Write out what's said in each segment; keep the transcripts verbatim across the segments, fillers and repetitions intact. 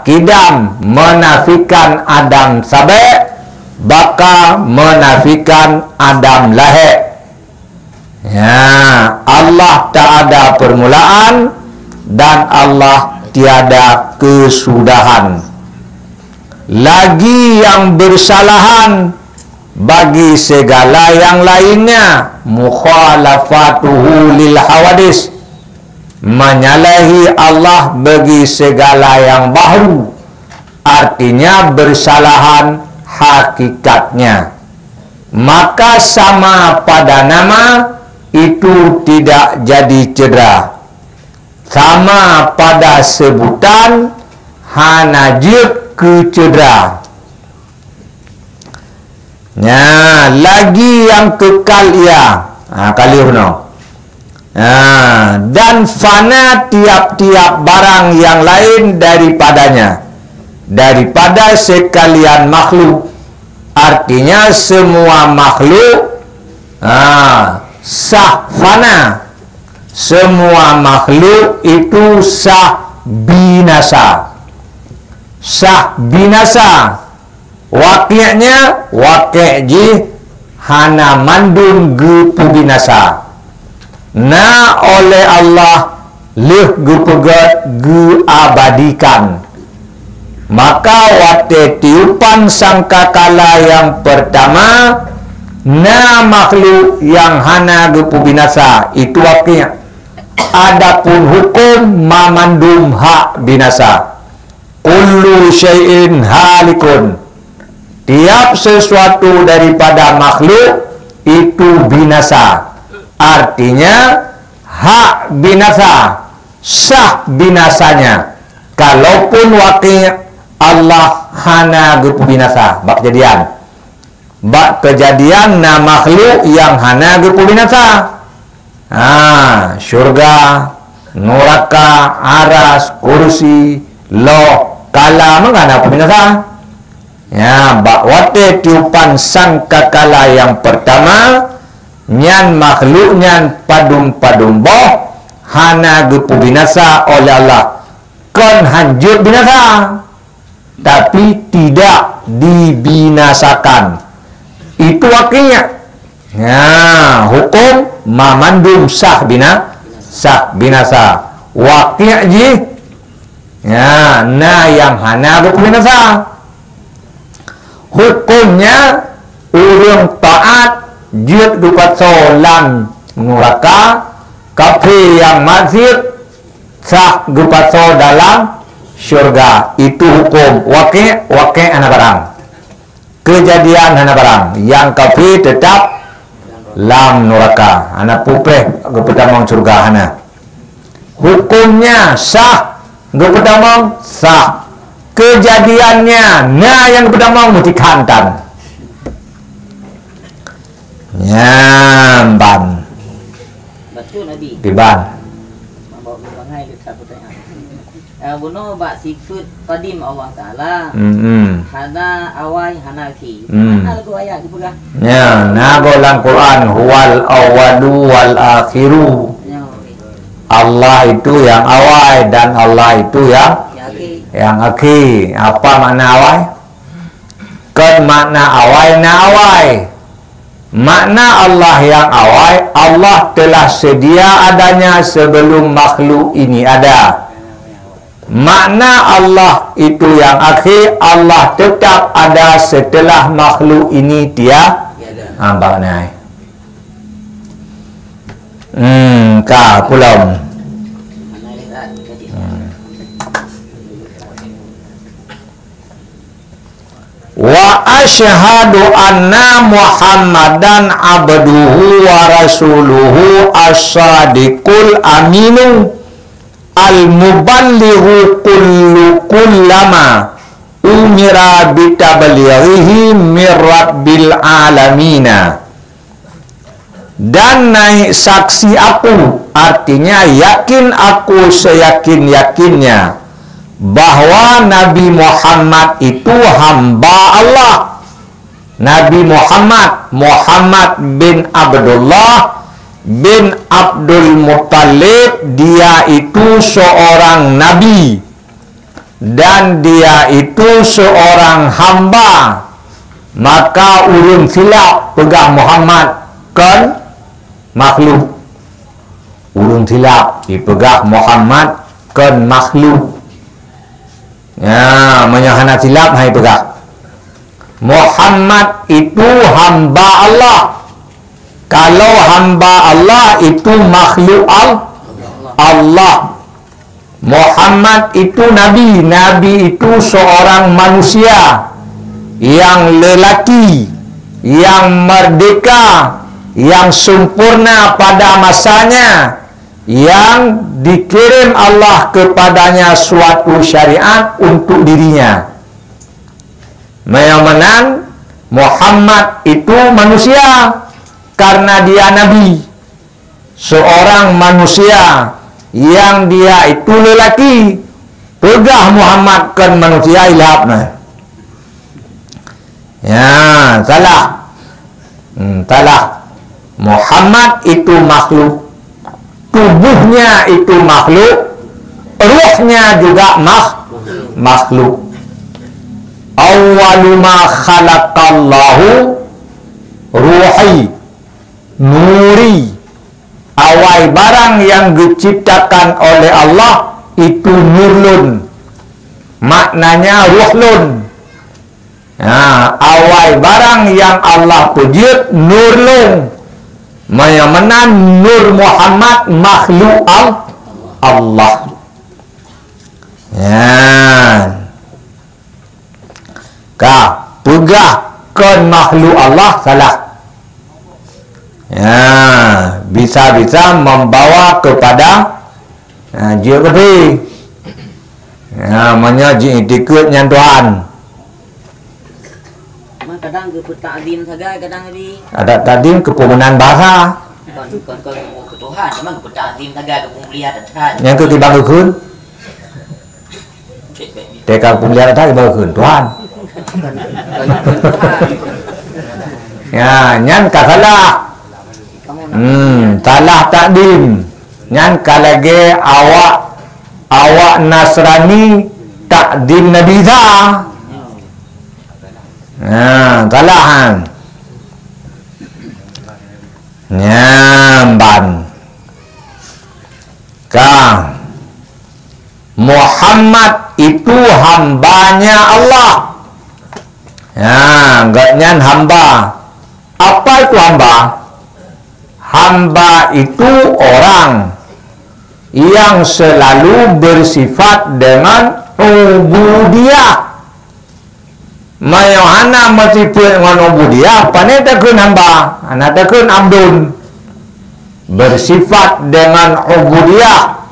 kidam menafikan Adam sabek, baka menafikan Adam lahek. Ya, Allah tak ada permulaan dan Allah tiada kesudahan. Lagi yang bersalahan bagi segala yang lainnya, mukhalafatuhu lil hawadis, menyalahi Allah bagi segala yang baru, artinya bersalahan hakikatnya. Maka sama pada nama itu tidak jadi cedera, sama pada sebutan hana jeuet keu cedera. Nya, lagi yang kekal ia. Ha, ka lheueh nyoe. Ha, dan fana tiap-tiap barang yang lain daripadanya, daripada sekalian makhluk. Artinya semua makhluk, ha, sah fana. Semua makhluk itu sah binasa. Sah binasa. Waqi'nya, waqi' jih hana mandum geupeubinasa. Na oleh Allah lheueh geupeugét geuabadikan. Maka watée tiupan sangkakala nyang peurtama, na makhluk nyang hana geupeubinasa, itu waqi'. Adapun huköm mamandum hak binasa. Kullu syai'in halikun. Tiap sesuatu daripada makhluk itu binasa. Artinya, hak binasa, sah binasanya. Kalaupun waqi' Allah hana geupeubinasa. Bak keujadian. Bak keujadian na makhluk nyang hana geupeubinasa. Ha, syurga, nuraka, aras, kursi, loh, kalam, kan hana peubinasa. Ya, bak watée tiupan sangkakala nyang peurtama, nyan makhluk nyan padum-padum boh hana geupeubinasa oleh Allah. Kon hanjeuet binasa, tapi tidak dibinasakan. Itu waqi'. Nah, huköm mamandum sah bina-, sah binasa. Waqi' jih, ya, na nyang hana geupeubinasa. Hukömnya, ureuëng taát jeuet geupasoe lam nuraka, kafé nyang maksiet sah geupasoe dalam syurga. Itu huköm waqi', waqi' hana barang. Keujadian hana barang. Nyang kafé teutap lam nuraka. Hana peupreh geupeutamong syurga, hana. Hukömnya sah, geupeutamong sah. Keujadiannya na nyang geupeutamong meutikhan tan. Nyan ban. Batul, Nabi. Kiban. Membawa bangai ke satu tengah. Eh, bunoe bak sifat qadim Allah Taala. Hmm. Hana awai, hana akhé. Hmm. Hana lagu ayat dipeugah. Ya, na go lam Quran, "Huwal awwalu wal akhiru." Ya. Allah itu yang awai dan Allah itu yang, yang akhé. Yang akhé. Apa makna awai? Kon makna awai na awai. Makna Allah yang awai, Allah telah sedia adanya sebelum makhluk ini ada. Makna Allah itu yang akhé, Allah tetap ada setelah makhluk ini tia-, ha, bak nai. Hmm, ka pulang. Hmm. Wa asyhadu anna Muhammadan abduhu wa rasuluhu as-sadiqul aminu al-muballighu kullu kullama umira bitablighihi mir rabbil alamina. Dan naik saksi aku, artinya yakin aku seyakin-yakinnya, bahwa Nabi Muhammad itu hamba Allah. Nabi Muhammad, Muhammad bin Abdullah bin Abdul Muttalib, dia itu seorang nabi. dan dia itu seorang hamba, maka ureuëng silap peugah Muhammad kon makhluk. Ureuëng silap jipeugah Muhammad kon makhluk. Ya, meunyoe hana silap hai peugah, Muhammad itu hamba Allah. Kalau hamba Allah itu makhluk Al-, Allah. Muhammad itu nabi, nabi itu seorang manusia yang lelaki, yang merdeka, yang sempurna pada masanya, yang dikirim Allah kepadanya suatu syariat untuk dirinya. Meunyoe meunan, Muhammad itu manusia karena dia nabi. Seorang manusia yang dia itu lelaki, peugah Muhammad kon manusia, ilap na. Ya, salah. Hmm, salah. Muhammad itu makhluk. Tubuhnya itu makhluk. Ruhnya juga makh-, makhluk. Awwalu ma khalaqallahu ruhi, nuri. Awai barang yang diciptakan oleh Allah itu nur lôn. Maknanya ruh lôn. Ha, awai barang yang Allah peujeuet nur lôn. Meunyoe meunan nur Muhammad makhluk Al-, Allah. Ya. Ka peugah kon makhluk Allah salah. Ya, bisa-bisa membawa kepada, ha, jeuet kafé. Ya, meunyoe jiiktikeuet nyan Tuhan. Memang kadang geupeutakzim sagai, kadang di Ada takzim keu peumeunan bahasa. Kon, kon, kon, keu Tuhan, memang geupeutakzim sagai, keu peumulia Tuhan. Nyang keu kibang geukheun. Teka peumulia Tuhan, kibang geukheun Tuhan. Ya, nyan ka salah. Hmm, salah takzim. Nyan ka lagée awak, awak Nasrani takzim Nabi Isa. Nah, salah han. Nyan ban. Ka. Muhammad itu hambanya Allah. Ya, gobnyan hamba. Apa itu hamba? Hamba itu orang yang selalu bersifat dengan ubudiyah. Meunyoe hana meusifat ngon ubudiyah, pane takheun hamba, hana takheun abdun. Bersifat dengan ubudiyah,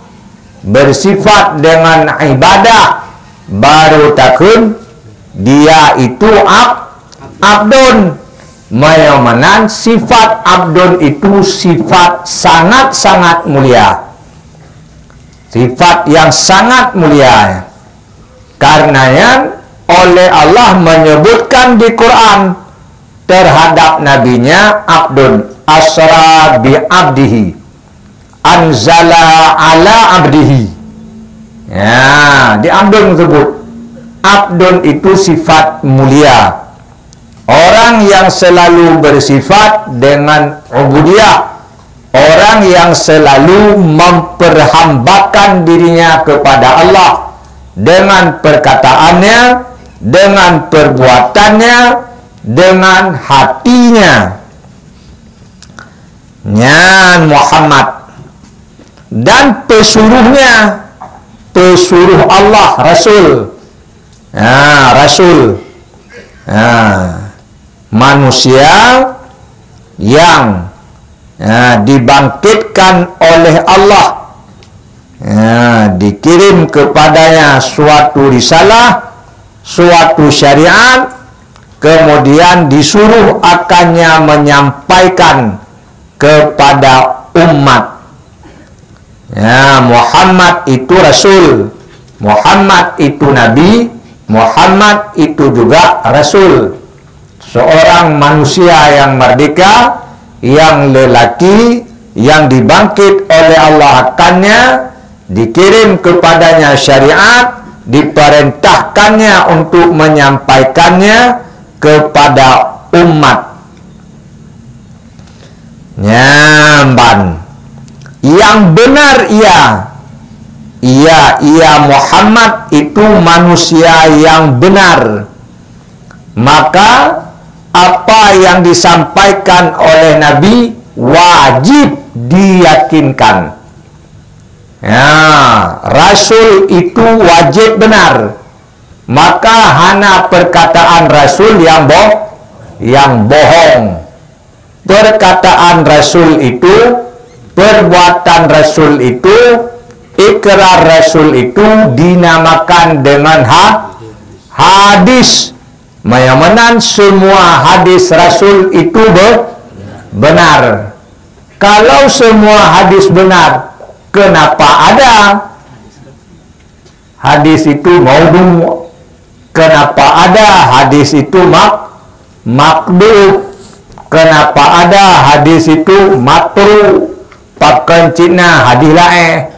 bersifat dengan ibadah, baru takheun dia itu ab-, abdun. Meunyoe meunan, sifat abdun itu sifat sangat-sangat mulia. Sifat yang sangat mulia. Karenanya, oleh Allah menyebutkan di Quran terhadap nabinya, "Abdun asra bi abdihi, anzala ala abdihi." Ya, di abdun tersebut. Abdun itu sifat mulia. Orang yang selalu bersifat dengan ubudiyah, orang yang selalu memperhambakan dirinya kepada Allah dengan perkataannya, dengan perbuatannya, dengan hatinya. Nyan Muhammad. Dan pesuruhnya, pesuruh Allah, Rasul. Ha, Rasul. Ha, manusia yang, ha, dibangkitkan oleh Allah. Ha, dikirim kepadanya suatu risalah, suatu syariat, kemudian disuruh akannya menyampaikan kepada umat. Ya, Muhammad itu rasul, Muhammad itu nabi, Muhammad itu juga rasul. Seorang manusia yang merdeka, yang lelaki, yang dibangkit oleh Allah akannya, dikirim kepadanya syariat, diperintahkannya untuk menyampaikannya kepada umat. Nyamban, yang benar ia, ia, ia Muhammad itu manusia yang benar. Maka, apa yang disampaikan oleh Nabi wajib diyakinkan. Ya, rasul itu wajib benar. Maka hana perkataan rasul yang boh-, yang bohong. Perkataan rasul itu, perbuatan rasul itu, ikrar rasul itu dinamakan dengan ha-, hadis. Maya meunan semua hadis rasul itu be-, benar. Kalau semua hadis benar, kenapa ada hadis itu maudhu? Kenapa ada hadis itu mak-, makdhub? Kenapa ada hadis itu matru? Pakon cit na hadis laén,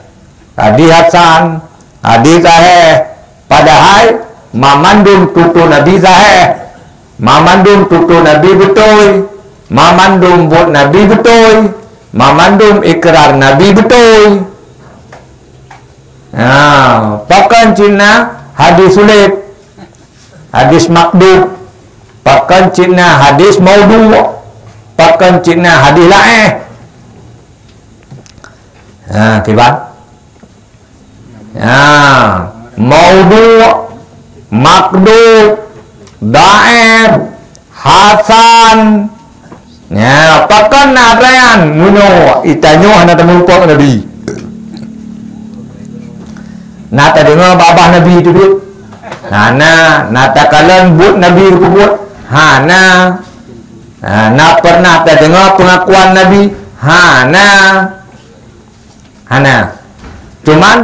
hadis hasan, hadis sahih? Padahai mamandum tutoe Nabi sahih, mamandum tutoe Nabi beutôi, mamandum buet Nabi beutôi, mamandum ikrar Nabi beutôi. Ha, pakon cit na hadis sulet, hadis makdhub, pakon cit na hadis maudhu, pakon cit na hadis laén. Ha, kiban? Ha, maudhu, makdhub, dhaif, hasan. Ya, pakon na raya nyan? Meunyoe itanyoe hana tameureumpok Nabi. Na tadeungoe babah Nabi teubiet? Hana. Na takalon buet Nabi geupeubuet? Hana. Ha, na pernah tadeungoe peungakuan Nabi? Hana. Hana. Cuman,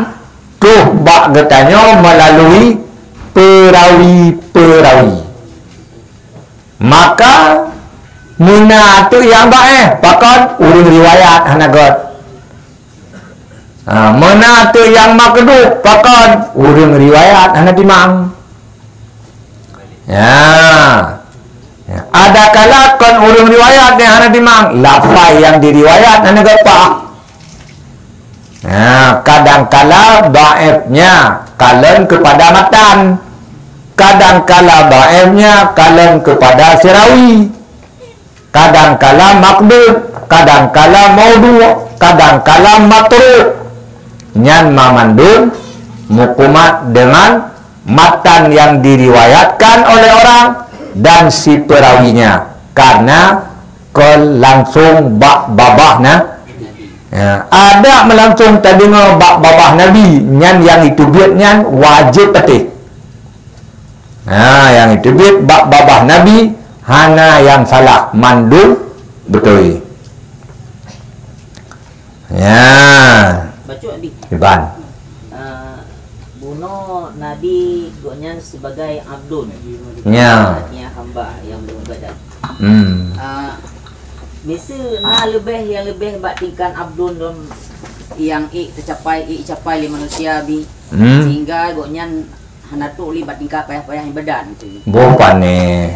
troh bak geutanyoe meulalu peurawi-peurawi. Maka, meunan teuk nyang dhaif, pakon? Ureuëng riwayat hana göt. Ha, meunan teuk nyang makdhub, pakon? Ureuëng riwayat hana timang. Ya. Ya. Adakala kon ureuëng riwayat nyang hana timang, lafai nyang diriwayat hana göt pah. Nah, kadangkala dhaifnya kalon keupada matan, kadangkala dhaifnya kalon keupada sirawi, kadangkala makdhub, kadangkala maudhu, kadangkala matruk. Nyan mamandum mukhumat deungon matan nyang diriwayatkan oleh orang dan si perawinya, karena kon langsung bak babah na-, ya, adak meulangsung tadeungoe bak babah Nabi, nyan nyang iteubiet nyan wajéb patéh. Ha, nyang iteubiet bak babah Nabi hana nyang salah, mandum beutôi. Ya. Bacut, Abi. Iban. Ah, bunoe Nabi gobnyan sibagai abdun. Ya. Artinya hamba nyang beribadat. Hmm. Ah, miseu na leubeh nyang leubeh bak tingkat abdun lom nyang ék teucapai, ék capai lé manusia, Abi. Hmm. Sehingga gobnyan hana trok lé bak tingkat payah-payah ibadat gitu. Boh pané.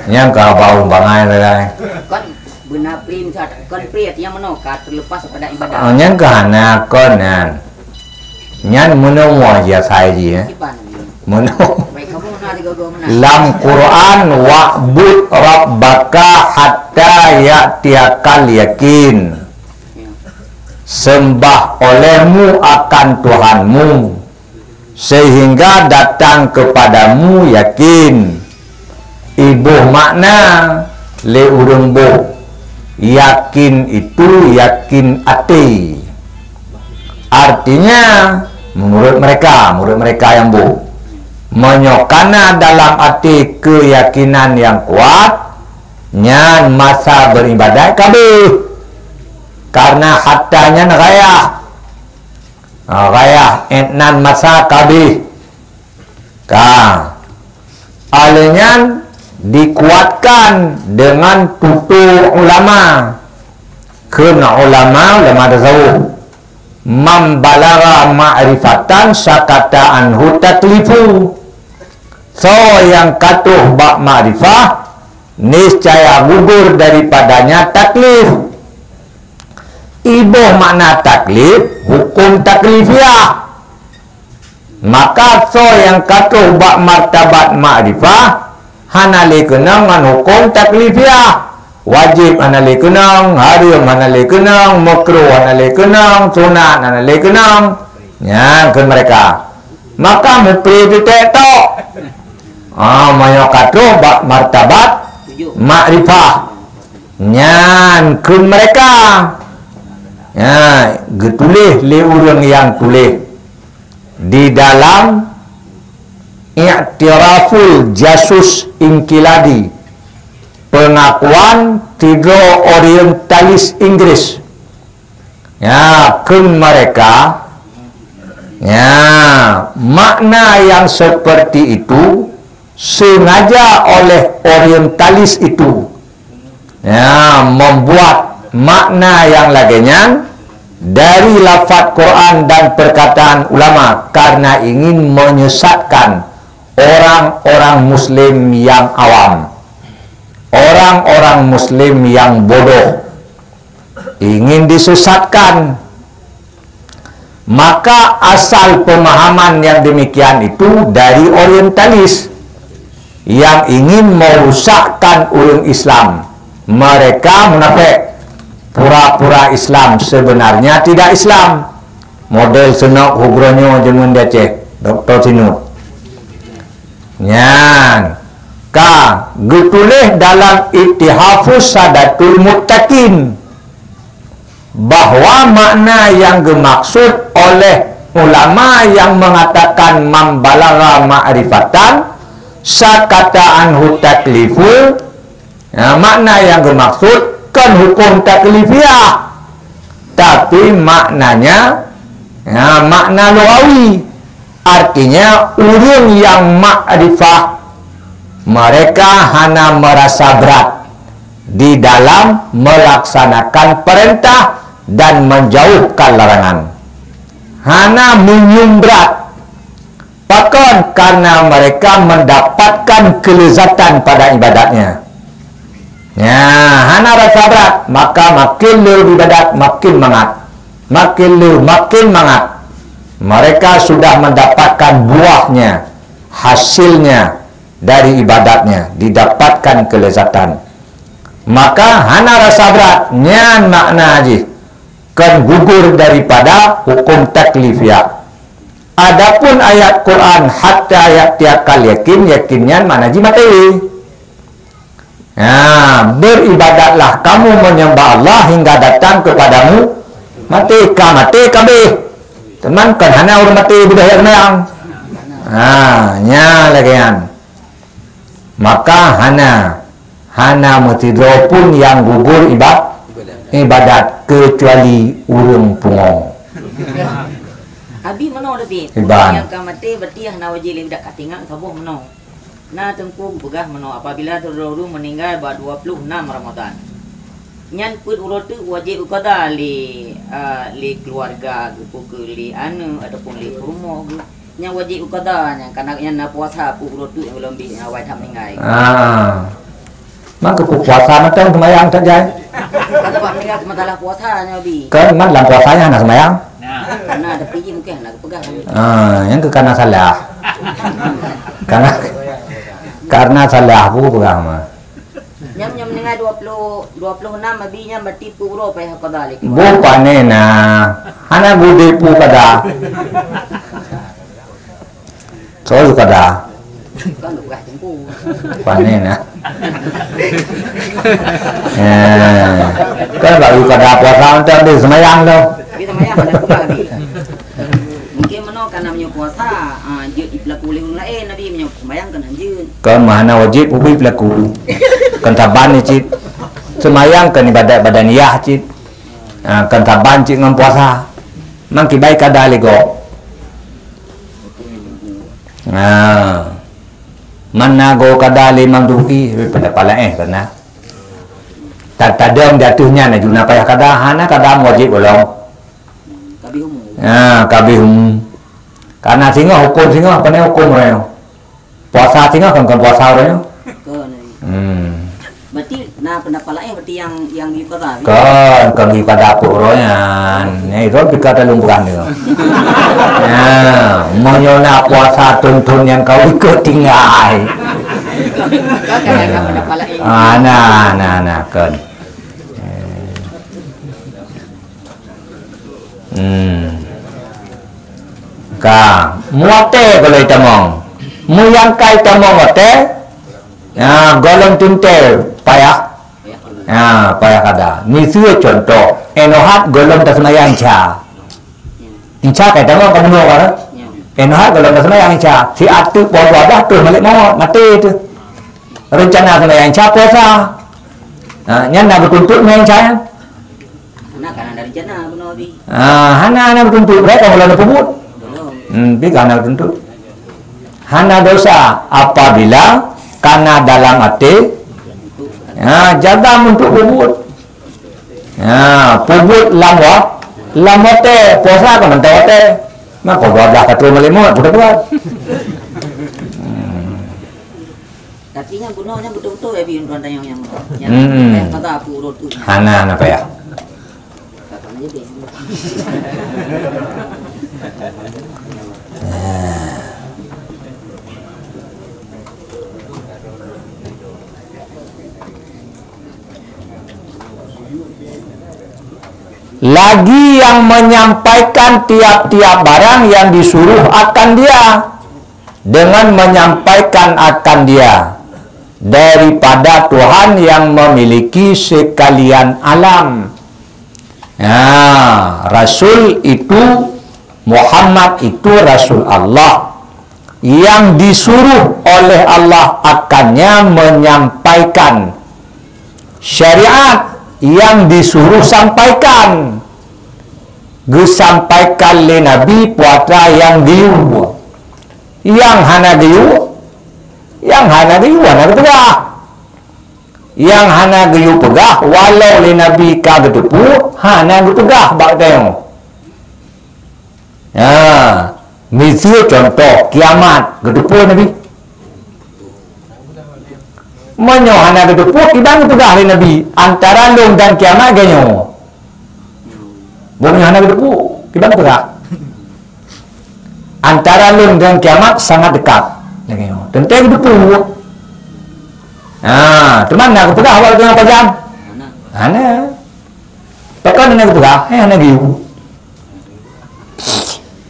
Nyang ka bau bangai sagai. Kon beuna pri, kon pri artinya meunoe ka terlepas daripada ibadat. Oh, nyang ka hana kon nyan. Nyan meunoe jih asai jih, eh. Kiban. Meunoe. Baik, kamu na tiga go meunan. Lam Quran, "Wa'bud rabbaka hatta ya'tiyakal yakin." Ya. Sembah olehmu akan Tuhanmu sehingga datang kepadamu yakin. Iboh makna lé ureuëng boh, yakin itu yakin até. Artinya, menurut mereka, menurut mereka yang boh, meunyoe kana dalam até keuyakinan nyang kuat, nyan masa beribadat ka abéh. Karena hatta nyan ghayah. Ha, ghayah, ék nan masa ka abéh. Ka. Alèh nyan dikuatkan dengan tutoe ulama. Kheun ulama, ulama tasawuf. Man balagha ma'rifatan sakata anhu taklifu. Soe nyang ka troh bak makrifah, niscaya gugur daripadanya taklif. Iboh makna taklif, hukum taklifiah. Maka soe nyang ka troh bak martabat makrifah, hana lé keunong ngon huköm taklifiah. Wajéb hana lé keunong, hareuem hana lé keunong, meukruh hana lé keunong, sunat hana lé keunong. Nyan kheun meureka. Maka mupreh teutek tok. Ah, meunyoe ka troh bak martabat makrifah. Nyan kheun meureka. Nyan geutuléh lé ureuëng nyang tuléh di dalam I'tiraful Jasus Inqiladi, pengakuan sidroe orientalis Inggris. Ya, kheun meureka, ya, makna yang seperti itu sengaja oleh orientalis itu, ya, membuat makna yang lagée nyan dari lafaz Quran dan perkataan ulama karena ingin menyesatkan orang-orang muslim yang awam, orang-orang muslim yang bodoh, ingin disesatkan. Maka asal pemahaman yang demikian itu dari orientalis yang ingin merusakkan ureuëng Islam. Mereka munafik, pura-pura Islam, sebenarnya tidak Islam. Model Senok Hugroenyoe jameun di Aceh, Doktor Sinut. Nyan ka geutuléh dalam Ittihafus Sadatul Muttaqin bahwa makna yang geumaksud oleh ulama yang mengatakan man balagha ma'rifatan sakata anhu taklifu, ya, makna yang geumaksud kon huköm taklifiah, tapi maknanya, ya, makna lughawi. Artinya, ureuëng yang makrifah, mereka hana merasa berat di dalam melaksanakan perintah dan menjauhkan larangan. Hana meungieng brat. Pakon? Karena mereka mendapatkan kelezatan pada ibadatnya. Ya, hana rasa berat, maka makin lé ibadat makin mangat. Makin lé, makin mangat. Mereka sudah mendapatkan buahnya, hasilnya dari ibadatnya, didapatkan kelezatan. Maka hana rasa berat, nyan makna jih, kon gugur daripada huköm taklifiah. Adapun ayat Quran, "Hatta ya'tiyakal yakin," yakin nyan makna jih maté. Nah, "Beribadatlah kamu menyembah Allah hingga datang kepadamu maté." Ka maté kabeh. Teuma kon hana ureuëng maté beudôh jak seumayang. Ha, nya lagée nyan. Maka hana, hana meusidroe pun nyang gugur iba-, ibadat, keucuali ureuëng pungo. Abi meunoe, Abi. Iban. Ureuëng nyang ka maté, berarti hana wajéb lé ibadat, ka tinggai saboh meunoe. Na Teungku geupeugah meunoe, apabila sidroe ureuëng meuninggai bak dua puluh enam Ramadhan, nyan peuet uroe teuk wajéb geuqada lé, a, lé keuluwarga geuh, peu kheueh lé aneuëk ataupun lé peurumoh geuh. Nyan wajéb geuqada nyan, karena nyan na puasa peuet uroe teuk nyang gohlom bit nyang awai that meuninggai. Ah. Maka peuet puasa mantong seumayang that jai. Sebab meuninggai keu masalah puasa nyan, Abi. Kan man lam puasa nyan hana seumayang. Nah. Karena tapi jih mungkin hana geupeugah kan. Ah, nyan keu karena salah. Karena, karena salah aku peugah mah. Nyan, nyan meuninggai dua puluh, dua puluh enam Abi nyan berarti peuet uroe payah qada lé. Boh pané na. Hana gudép peuet qada. Soe qada. Kan geupeugah Teungku. Pané na. Eh, kan baru qada puasa mantong deh seumayang tu. Tapi seumayang hana peugah Abi. Mungkin meunoe karena meunyoe puasa, ah, jeuet jipeulaku lé ureuëng laén, Abi, meunyoe seumayang kan hanjeuet. Kan mah hana wajéb ubé peulaku. Kan saban ni cit. Seumayang kan ibadat badaniyah cit. Ah, kan saban cit ngon puasa. Mang kibai kada lé gob. Ah. Mana go kada lé Mang Duki, pada pala eh kana. Ta-, tadong di ateueh nyan aju na payah kada, hana kada meuwajéb ulông. Tapi umum. Ha, ka abéh umu. Karena singoh, huköm singoh, pane huköm uroe nyoe. Puasa singoh kan, kan puasa uroe nyoe. Kon. Hmm. Berarti na pendapat laén berarti yang, yang geuyue kada, bi? Kon, kon geuyue kada peue uroe nyan. Nyan itu pika talung peugah tu. Ya, meunyoe na puasa thon-thon nyang ka ikot tinggai. Kon, kon ada pendapat laén. Ah, na, na, na, kon. Hmm. Ka, muatée golom tamong. Meunyoe ka tamong watée, ya, golom teuntée payah. Ya, payah kada. Miseue contoh, inohat golom taseumayang Isya. Isya ka tamong ka bunoe ka. Inohat golom taseumayang Isya. Si ateueh poh dua belas troh malek mawöt, maté teuh. Rencana seumayang Isya puasa. Ha, nyan na geutuntut seumayang Isya nyan? Hana, kan ada rencana bunoe, bi. Ah, hana, hana geutuntut. Baik, kamu lalu peubuet. Belum. Hmm, bi hana geutuntut. Hana dosa apabila kana dalam até. Ha, jaga untuk peubuet. Ha, peubuet lam wa-, lam watée, puasa ka mantong watée. Maka dua belas ka troh malek mawöt, buta buat. Hmm. Tapi nyang bunoe nyan beutôi-beutôi ya, bi, tuan tanyong nyang bunoe. Nyang Hmm. nyang kata aku urut tu. Hana, hana payah. Kapan aja deh. Lagi yang menyampaikan tiap-tiap barang yang disuruh akan dia, dengan menyampaikan akan dia daripada Tuhan yang memiliki sekalian alam. Ya, Rasul itu, Muhammad itu Rasul Allah yang disuruh oleh Allah akannya menyampaikan syariat yang disuruh sampaikan. Geusampaikan lé Nabi puatra nyang geuyue. Nyang hana geuyue, nyang hana geuyue hana geupeugah. Nyang hana geuyue peugah, walau lé Nabi ka geuteupeue, hana geupeugah bak tanyoe. Nah, miseue contoh kiamat, geuteupeue Nabi? Meunyoe hana geuteupeue, kiban geupeugah lé Nabi, "Antara lôn dan kiamat ganyoe." Meunyoe hana geuteupeue, kiban geupeugah, "Antara lôn dan kiamat sangat dekat." Ganyoe. Teuntée geuteupeue. Ha, teuma na geupeugah awak teungoh pajan? Hana. Pakon hana geupeugah? Eh, hana geuyue.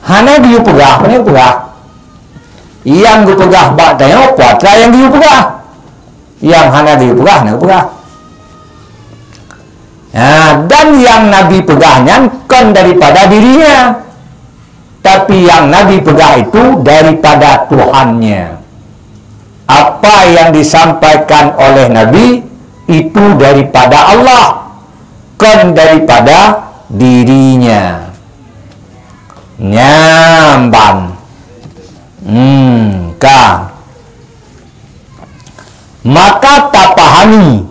Hana geuyue peugah, hana geupeugah. Nyang geupeugah bak tanyoe, puatra nyang geuyue peugah. Nyang hana geuyue peugah, hana geupeugah. Nah, dan nyang Nabi peugah nyan kon daripada dirinya, tapi nyang Nabi peugah itu daripada Tuhannya. Apa yang disampaikan oleh Nabi itu daripada Allah, kon daripada dirinya. Nyan ban. Hmm, ka. Maka tapahami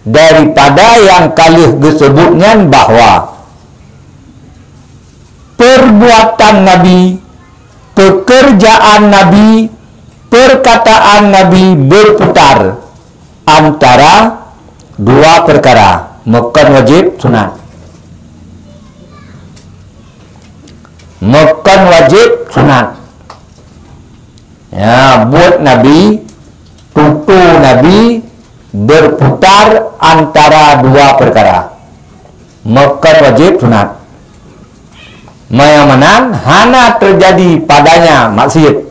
daripada nyang ka lheueh geuseubut nyan bahwa perbuatan Nabi, pekerjaan Nabi, perkataan Nabi berputar antara dua perkara, meukon wajéb sunat. Meukon wajéb sunat. Ya, buet Nabi, tutoe Nabi berputar antara dua perkara. Meukon wajéb sunat. Meunyoe meunan, hana teujadi padanya maksiet.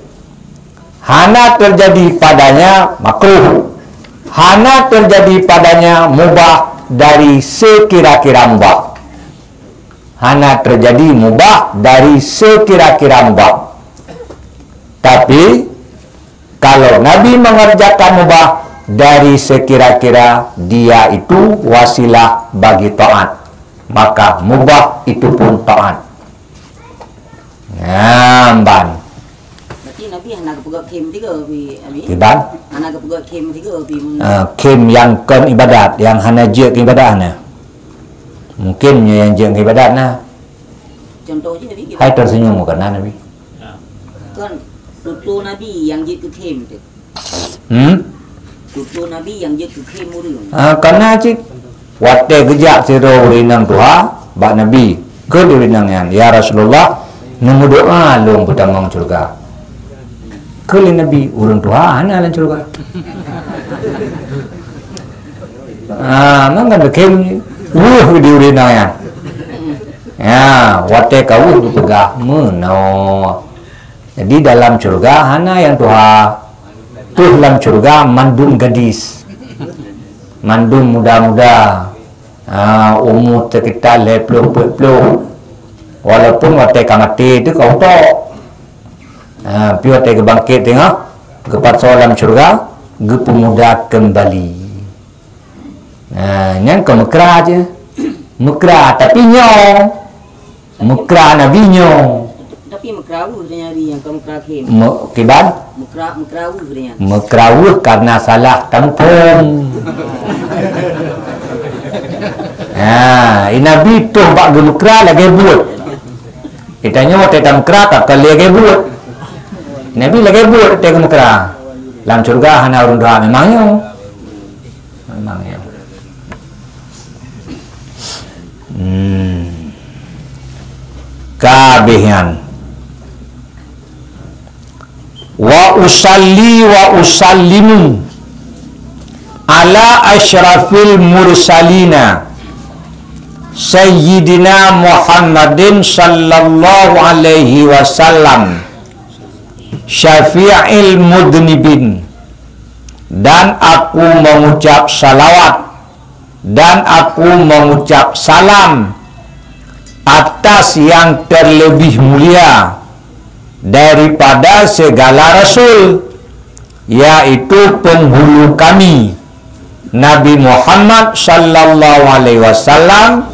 Hana teujadi padanya makruh. Hana teujadi padanya mubah dari seukira-kira mubah. Hana teujadi mubah dari seukira-kira mubah. Tapi, kalau Nabi mengerjakan mubah dari seukira-kira dia itu wasilah bagi taat, maka mubah itu pun taat. Nyan ban. Berarti Nabi hana geupeugah khém tiga, Abi, Abi? Kiban? Hana geupeugah khém tiga, Abi, mun Ah, khém nyang kon ibadat, nyang hana jeuet keu ibadat na. Mungkin nyang jeuet keu ibadat na. Contoh je Nabi kita. Hai tersenyum bukan Nabi. Kan tutoe Nabi nyang jeuet keu khém tu. Hmm? Tutoe Nabi nyang jeuet keu khém ureueng. Ah, kana cit. Watée geujak sidroe ureueng inong tuha bak Nabi, kheun ureueng inong nyan, "Ya Rasulullah, neumeudoa lôn peutamong syeuruga." Kheun lé Nabi, "Ureueng tuha hana lam syeuruga." Ah, mangkon kheun weueh di ureueng inong nyan. Ya, watée ka weueh geupeugah, "Meunoe." Jadi dalam syeuruga hana nyang tuha. Tuh lam syeuruga mandum gadis. Mandum muda-muda. Ha, umu sekitar lhée ploh peuet ploh. Walaupun watée ka maté tu ka utok. Ha, pi watée geubangkét teungoh, geupasoe lam syeuruga, geupeumuda keumbali. Ha, nyan kon meukra je. Meukra, tapi nyoe. Meukra Nabi nyoe. Tapi meukra weueh dia nyari nyang ka meukra khém. Me-, kiban? Meukra, meukra weueh dia nyan. Meukra weueh karena salah tampung. Ha, i Nabi toh bak geumeukra lagée buet. Kita nyoe watée tameukra ka kali lagée buet. Nabi lagée buet watée geumeukra. Lam syeuruga hana ureueng tuha memang nyoe. Memang nyoe. Hmm. Ka habéh nyan. Wa usalli wa usallimu ala asyrafil mursalina sayyidina Muhammadin sallallahu alaihi wasallam syafi'il mudnibin, dan aku mengucap salawat dan aku mengucap salam atas yang terlebih mulia daripada segala rasul, yaitu penghulu kami, Nabi Muhammad sallallahu alaihi wasallam,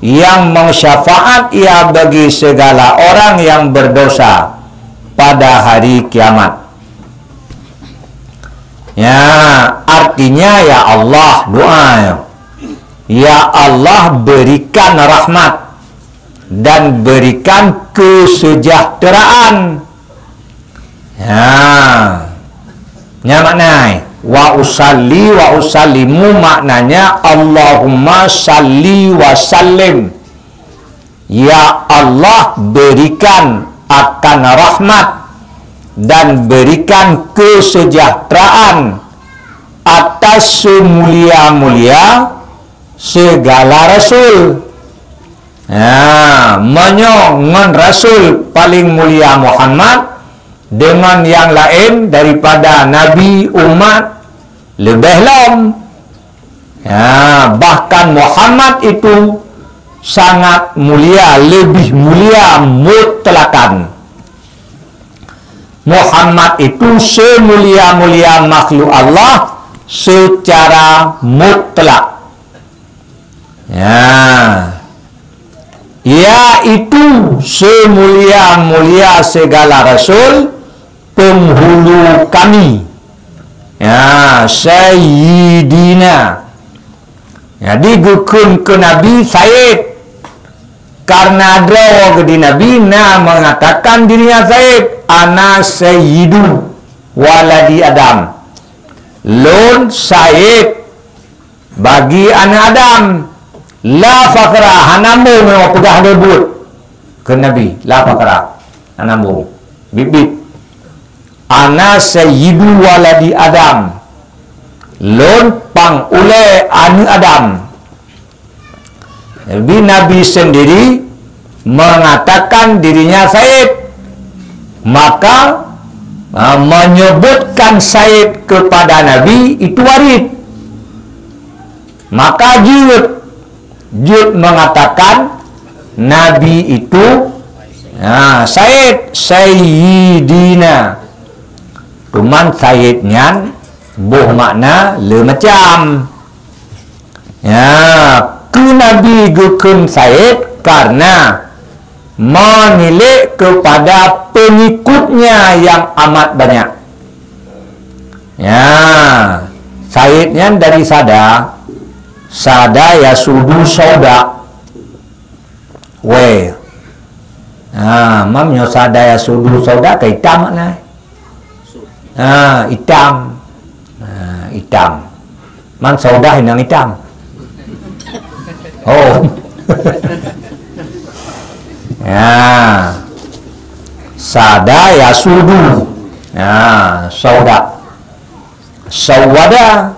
yang mengsyafaat ia bagi segala orang yang berdosa pada hari kiamat. Ya, artinya, "Ya Allah," doa, "ya Allah, berikan rahmat dan berikan kesejahteraan." Ya. Nya makna, "Wa usalli wa usallimu," maknanya, "Allahumma salli wa sallim." Ya Allah, berikan akan rahmat dan berikan kesejahteraan atas semulia-mulia segala rasul. Ha, meunyoe ngon rasul paling mulia Muhammad, deungon nyang laén daripada nabi, umat, leubeh lom. Ya, bahkan Muhammad itu sangat mulia, lebih mulia mutlakan. Muhammad itu semulia-mulia makhluk Allah secara mutlak. Ya. Yaitu semulia-mulia segala rasul, penghulu kami. Ya, Sayyidina. Jadi, geukheun keu Nabi Sayyid. Karena droe geuh di Nabi na mengatakan dirinya Sayyid, "Ana Sayyidu waladi Adam." Lôn Sayyid bagi aneuk Adam. La fakhra, hana mbong nyang peugah lagée buet. Keu Nabi, la fakhra, hana mbong. Bit-bit. "Ana sayyidu waladi Adam." Lôn pang ulée aneuk Adam. Jadi Nabi sendiri mengatakan dirinya sayyid. Maka, ha, menyebutkan sayyid kepada Nabi itu warid. Maka jeuet, jeuet mengatakan Nabi itu, ha, sayyid, sayyidina. Cuman sayyid nyan boh makna le macam. Ya, keu Nabi geukheun sayyid karena menilik kepada pengikutnya yang amat banyak. Ya, sayyid nyan dari sada, sada yasudu sauda. Wée, Ha, man nyoe sada yasudu sauda ka itam makna. Ha, itam. Ha, itam. Man sauda inong itam. Oh. Ya. Sada yasudu. Ya, sauda. Sawada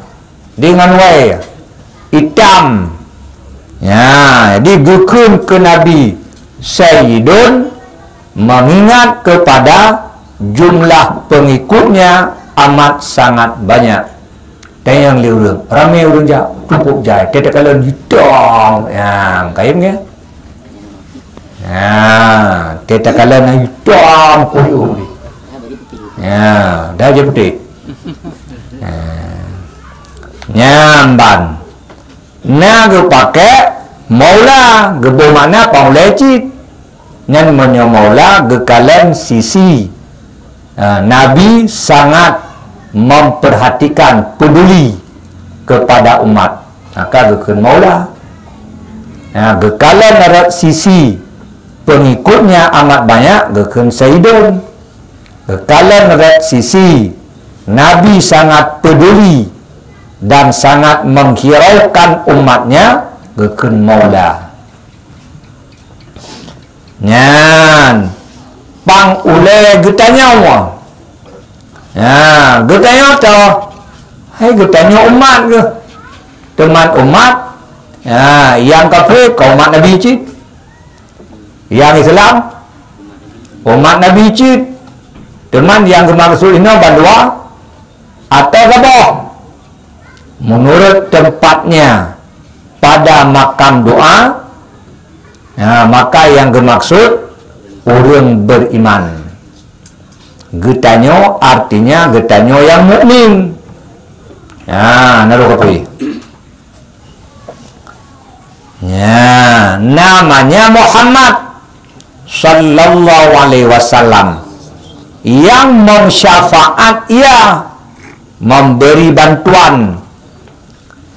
dengan wai itam. Ya, jadi geukheun keu Nabi Sayyidun, mengingat kepada jumlah pengikutnya amat sangat banyak. Tanyong lé ureuëng, ramé ureuëng jak, cukup jai, teuka kalon hitam, nyang kayém nyan. Ha, teuka kalon hitam kuyuh. Ya, dah je putéh. Ha. Nyan ban. Na geupaké maula, geuboh makna panghulée cit. Nyan meunyoe maula geukalon sisi. Ha, Nabi sangat memperhatikan, peduli kepada umat. Maka geukheun maula. Ha, geukalon rot sisi pengikutnya amat banyak, geukheun sayyidun. Geukalon rot sisi Nabi sangat peduli dan sangat menghiraukan umatnya, geukheun maula. Nyan, pang ulée geutanyoe. Ya, geutanyoe toh. Hai geutanyoe umat geuh. Teuma umat, ya, nyang kafé ka umat Nabi cit. Nyang Islam, umat Nabi cit. Teuma nyang geumaksud inoe bandua atau saboh. Menurut tempatnya pada makam doa, ya, maka nyang geumaksud ureuëng beriman. Geutanyoe artinya geutanyoe nyang mukmin. Ya, na lôn kafé. Ya, namanya Muhammad sallallahu alaihi wasallam yang mengsyafaat ia, memberi bantuan.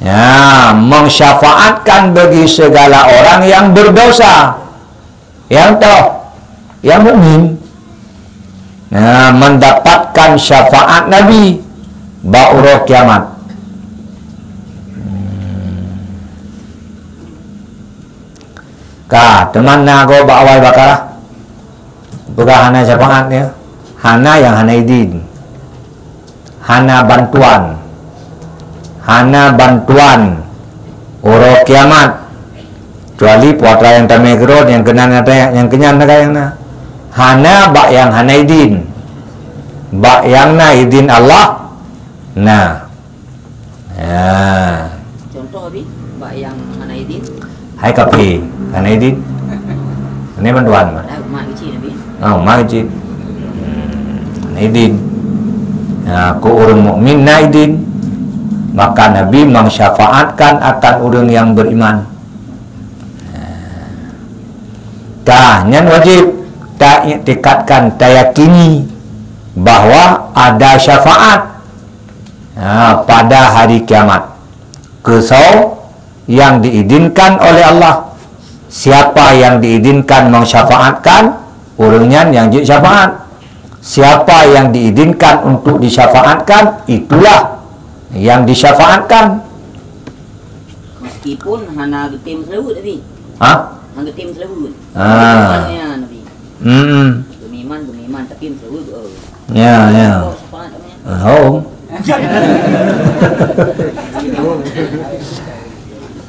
Ya, mengsyafaatkan bagi segala orang yang berdosa. Nyang toh, nyang mukmin. Nah, mendapatkan syafaat Nabi bak uroe kiamat. Ka, teuma na gob bak awai Baqarah. Peugah hana syafaat nyan. Hana nyang hana idin. Hana bantuan. Hana bantuan uroe kiamat. Kecuali putra nyang tamé keudroe nyang keunan nyang tanya, nyang keunyan sagai nyang na. Hana bak nyang hana idin. Bak nyang na idin Allah, na. Ya. Contoh, Abi, bak nyang hana idin? Hai kafé, hana idin. Hana bantuan, Mak. Dah, mak kecil, Abi. Oh, mak kecil. Hmm, hana idin. Ya, keu ureuëng mukmin na idin. Maka Nabi mengsyafaatkan akan ureuëng nyang beriman. Ka, nyan wajéb taiktikadkan, tayakini bahwa ada syafaat, ha, pada hari kiamat. Keu soe nyang diizinkan oleh Allah. Siapa yang diizinkan mengsyafaatkan, ureuëng nyan nyang jeuet syafaat. Siapa yang diizinkan untuk disyafaatkan, itulah yang disyafaatkan. Meskipun hana geutem seulaweuet, Nabi. Ha? Hana geutem seulaweuet. Ah. Bukan ya, Nabi. Hmm. Geumiman, geumiman, tapi seulaweuet, oh. Ya, ya. Oh, syafaat namanya. Ah, hom.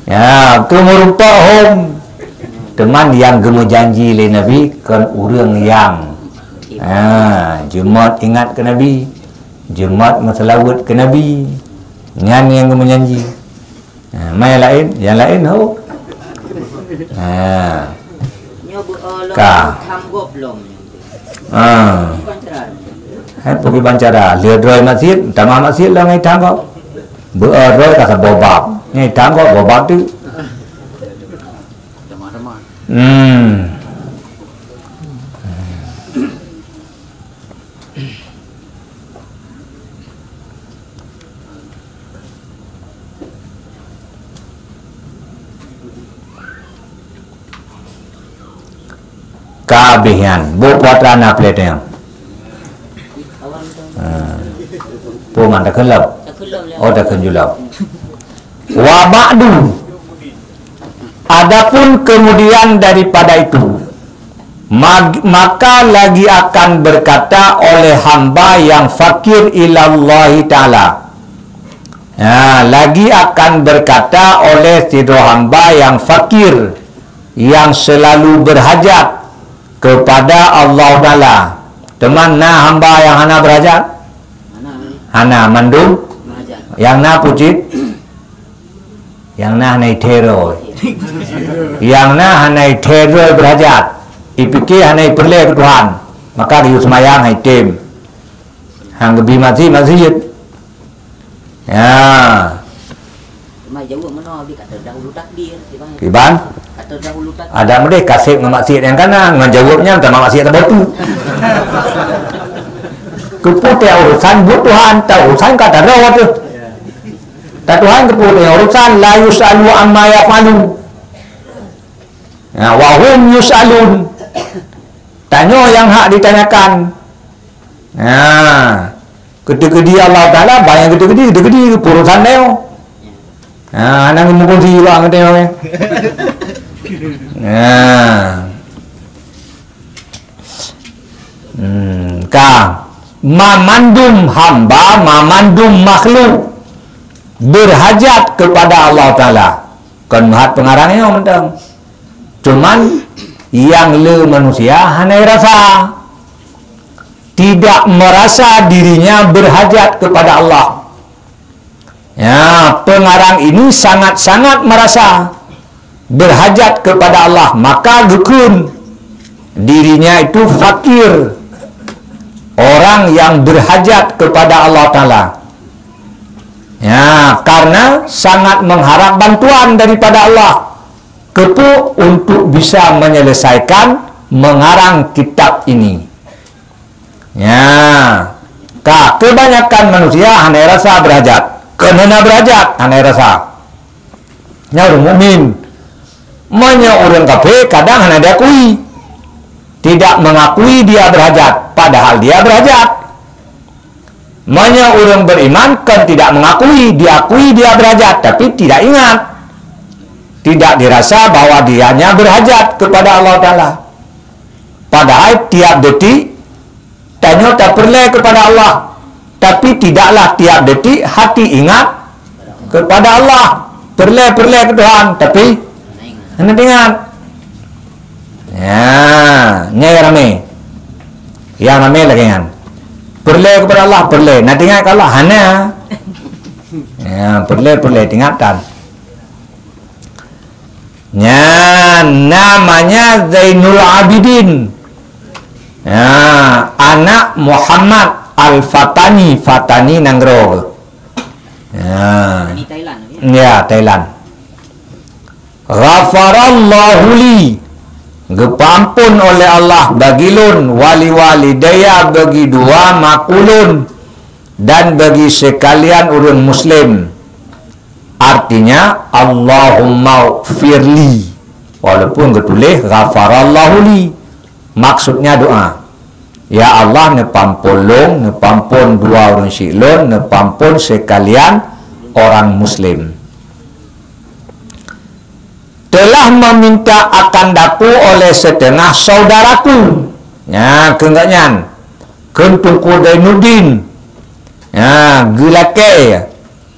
Ya, keu meurumpok hom. Teuma nyang geumeujanji lé Nabi kon ureuëng nyang, ha, jeuet ingat keu Nabi, jeuet meuseulaweuet keu Nabi. Nyan nyang geumeujanji. Ha, ma nyang laén, nyang laén ho. Ha. Nyoe beu-, eh, lôn Ka. Tham gob lom. Ha. Bukan cara. Hai, peugi ban cara. Lheueh droe masjid, tamah masjid lom ngai tham gob. Beu-, eh, droe ka saboh bab. Ngai tham gob, boh bab tu. Hmm. Ka habéh nyan. Buet putra na plét nyan. Ha. Peue man takheun lom? Takheun lom lah. Oh, takheun julom. Wa ba'du. Adapun kemudian daripada itu, mag-, maka lagi akan berkata oleh hamba yang fakir ilallahi ta'ala. Ya, lagi akan berkata oleh sidroe hamba yang fakir, yang selalu berhajat kepada Allah Taala. Teuma na hamba nyang hana berhajat? Hana, mandum. Nyang na pucit? Nyang na hana ithero. Nyang na hana ithero berhajat. Ipike hana ipeureulée keu Tuhan. Maka geuyue seumayang hai tem. Han geubi masjid-masjid. Ya. Cuma jaweueb meunoe, abi ka terdahulu takdir, kiban? Kiban? Ka terdahulu takdir. Ada mudeh kaseb ngon maksiat nyang kana, ngon jaweueb nyan sama maksiat tabotu. Keupeue teuh urusan buet Tuhan, ta urusan ka taro tu. Ta Tuhan keupeue teuh urusan, la yus'alu amma yaf'alu. Ya, wa hum yus'alun. Tanyoe nyang hak ditanyakan. Ha. Keuteukeu di Allah Taala, banyak keuteukeu di, keuteukeu di, urusan nyoe. Ha, nang meukunci bak keuteukeu. Ha. Hmm, ka. Mamandum hamba, mamandum makhluk berhajat kepada Allah Taala. Kon meuhat peungarang nyoe mantong. Cuman, nyang le manusia hana rasa. Tidak merasa dirinya berhajat kepada Allah. Ya, pengarang ini sangat-sangat merasa berhajat kepada Allah, maka geukheun dirinya itu fakir, orang yang berhajat kepada Allah Taala. Ya, karena sangat mengharap bantuan daripada Allah. Keupeue? Untuk bisa menyelesaikan mengarang kitab ini. Ya, ka kebanyakan manusia hana rasa berhajat. Kon hana berhajat, hana rasa. Nyan ureuëng mukmin. Meunyoe ureuëng kafé kadang hana diakui. Tidak mengakui dia berhajat, padahal dia berhajat. Meunyoe ureuëng beriman kan tidak mengakui, diakui dia berhajat, tapi tidak ingat. Tidak dirasa bahwa dianya berhajat kepada Allah Taala. Padahal tiap detik tanyoe tapeureulée kepada Allah, tapi tidaklah tiap detik hati ingat kepada Allah. Peureulée-peureulée keu Tuhan, tapi hana ingat. Ya, nyan ramé. Nyang ramé lagée nyan. Peureulée kepada Allah, peureulée. Na teuingat keu Allah, hana. Ya, peureulée-peureulée teuingat tan. Nyan namanya Zainul Abidin. Ya, anak Muhammad Al-Fatani, Fatani nanggroe. Ya. Di Thailand, ya? Ya, Thailand. Ghafarallahu li, geupeuampon oleh Allah bagi lôn, wali walidayya, bagi dua makeu lôn, dan bagi sekalian ureuëng muslim. Artinya, Allahumma firli. Walaupun geutuléh ghafarallahu li. Maksudnya doa. Ya Allah, neupampon lôn, neupampon dua ureuëng syik lôn, neupampon sekalian orang muslim. Telah meminta akan daku oleh setengah saudaraku. Nya, keu gobnyan. Kheun Teungku Zainuddin. Nya, geulakée,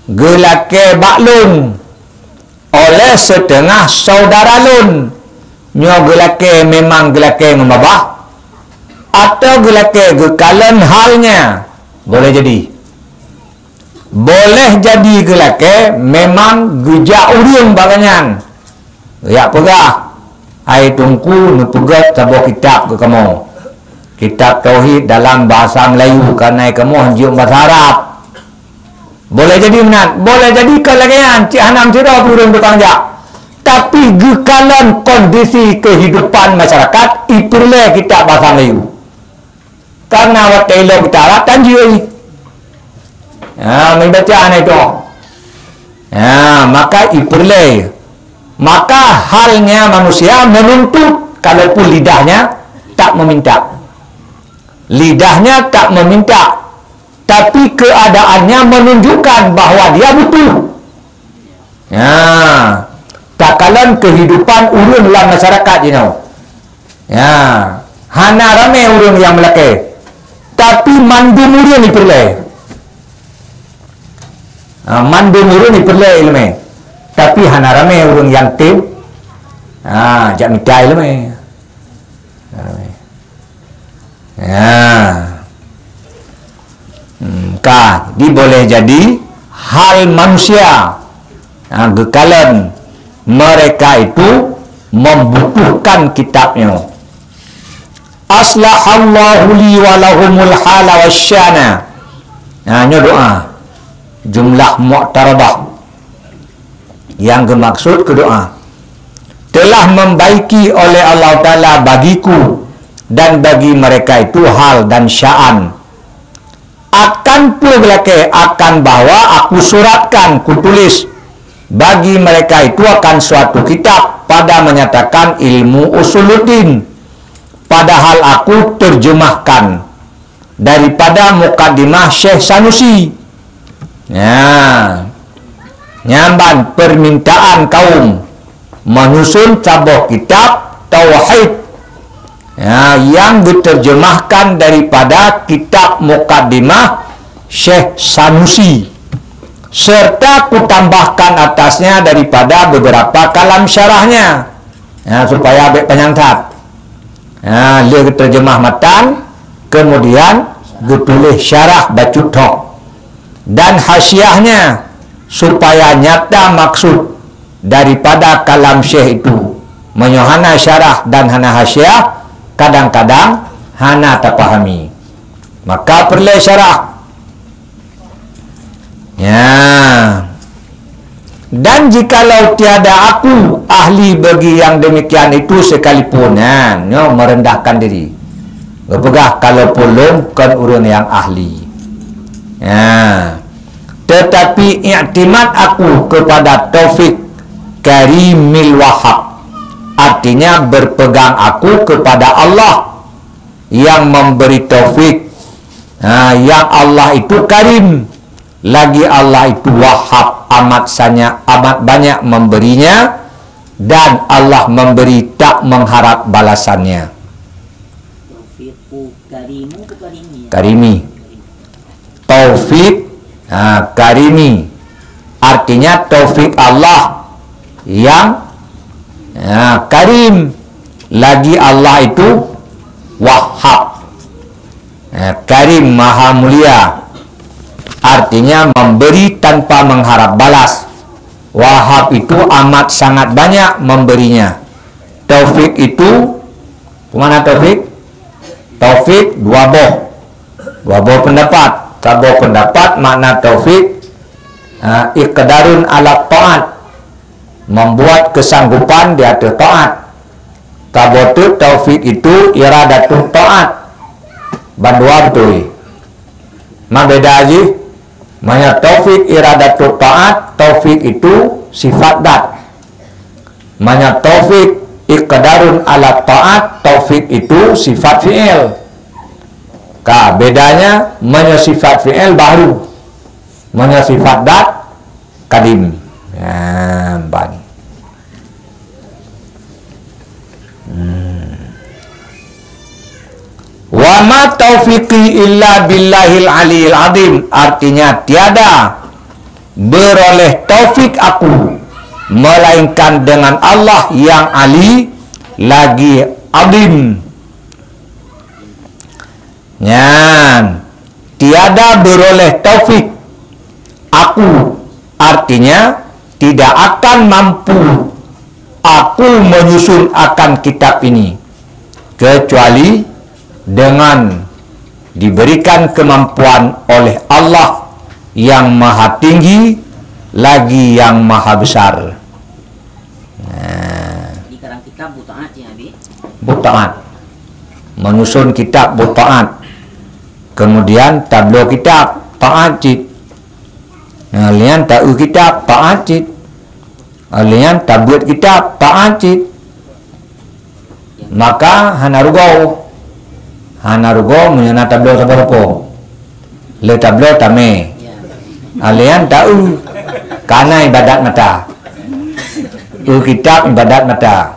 geulakée bak lôn. Oleh setengah saudara lôn. Nyoe geulakée memang geulakée ngon babah, atau geulakée geukalon hal nyan? Boleh jadi. Boleh jadi geulakée memang geujak ureuëng bak gobnyan. Jak peugah, "Hai Teungku, neupeugét saboh kitab keu kamoe. Kitab tauhid dalam bahasa Melayu, kareuna kamoe hanjeuet bahasa Arab." Boleh jadi meunan, boleh jadi ka lagée nyan, cit hana meusidroe pih ureuëng tukang jak. Tapi geukalon kondisi kehidupan masyarakat, ipeureulée kitab bahasa Melayu. Karena watée ilok kitab Arab tan jeuet. Ha, meubaca hana itu. Ha, maka ipeureulée. Maka halnya manusia menuntut, kalaupun lidahnya, tak meminta. Lidahnya tak meminta, tapi keadaannya menunjukkan bahwa dia butuh. Ya, takalon kehidupan ureuëng lam masyarakat jinoe. Ya, hana ramé ureuëng nyang meulakée, tapi mandum ureuëng ipeureulée. Ha, mandum ureuëng ipeureulée iéleumé, tapi hana ramé ureuëng nyang tem, ha, jak mita iéleumé. Hana ramé. Ya. Hmm, ka, jadi boleh jadi hal manusia, ha, geukalon mereka itu membutuhkan kitab nyoe. Aslahallahu li wa lahumul hala wasyana. Nah, nyoe doa jumlah mu'taradah. Yang geumaksud keu doa, "Telah membaiki oleh Allah Taala bagiku dan bagi mereka itu hal dan sya'an. Akan peue geulakée? Akan bahwa aku suratkan, kutulis bagi mereka itu akan suatu kitab pada menyatakan ilmu usuluddin, padahal aku terjemahkan daripada mukadimah Syekh Sanusi." Ya. Nyan ban permintaan kaum menyusun saboh kitab tauhid, ya, yang diterjemahkan daripada kitab mukadimah Syekh Sanusi, serta kutambahkan atasnya daripada beberapa kalam syarahnya. Ya, supaya bék panyang that. Ha, lheueh geuteurjeumah matan, kemudian geutuléh syarah bacut thok dan hasyiahnya, supaya nyata maksud daripada kalam syekh itu. Meunyoe hana syarah dan hana hasyiah, kadang-kadang hana tapahami. Maka peureulée syarah. Ya. Dan jikalau tiada aku ahli bagi yang demikian itu sekalipun, ya, nyoe merendahkan diri. Geupeugah, "Kalaupun lôn kon ureuëng nyang ahli." Ya. Tetapi iktimat aku kepada Taufik Karimil Wahhab. Artinya berpegang aku kepada Allah yang memberi taufik. Ha, yang Allah itu Karim, lagi Allah itu Wahhab, amat sanya-, amat banyak memberinya, dan Allah memberi tak mengharap balasannya. Taufiqu Karimu ke Karimi? Karimi. Taufik, ha, Karimi. Artinya taufik Allah yang, ha, Karim. Lagi Allah itu Wahhab. Ha, Karim, Maha Mulia. Artinya memberi tanpa mengharap balas. Wahhab itu amat sangat banyak memberinya. Taufik itu, mana taufik? Taufik dua boh. Dua boh pendapat. Saboh pendapat makna taufik, ha, iqdarun ala taat, membuat kesanggupan di atas taat. Saboh teuk taufik itu iradatut taat. Bandua beutôi. Ma beda jih, meunyoe taufik iradatut taat, taufik itu sifat dat. Meunyoe taufik iqdarun ala taat, taufik itu sifat fi'il. Ka, bedanya meunyoe sifat fi'il bahru. Meunyoe sifat dat, kadim. Ya, ban. Hmm. "Wa ma taufiqi illa billahil aliyil azim." Artinya, tiada beroleh taufik aku melainkan dengan Allah yang ali lagi azim. Nyan, tiada beroleh taufik aku, artinya tidak akan mampu aku menyusun akan kitab ini, kecuali dengan diberikan kemampuan oleh Allah yang Maha Tinggi lagi yang Maha Besar. Nah. Jadi, karang kitab buet taát, Cik Abi? Buet taát. Menyusun kitab buet taát. Kemudian tabloe kitab taát cit. Nah, lian taeu kitab taát cit. Lian tabeuet kitab taát cit. Maka hana rugoe. Hana rugoe meunyoe na tabloe saboh lampôh. Le tabloe tamé. Alèh nyan ta-eu, ka na ibadat mata. Eu kitab ibadat mata.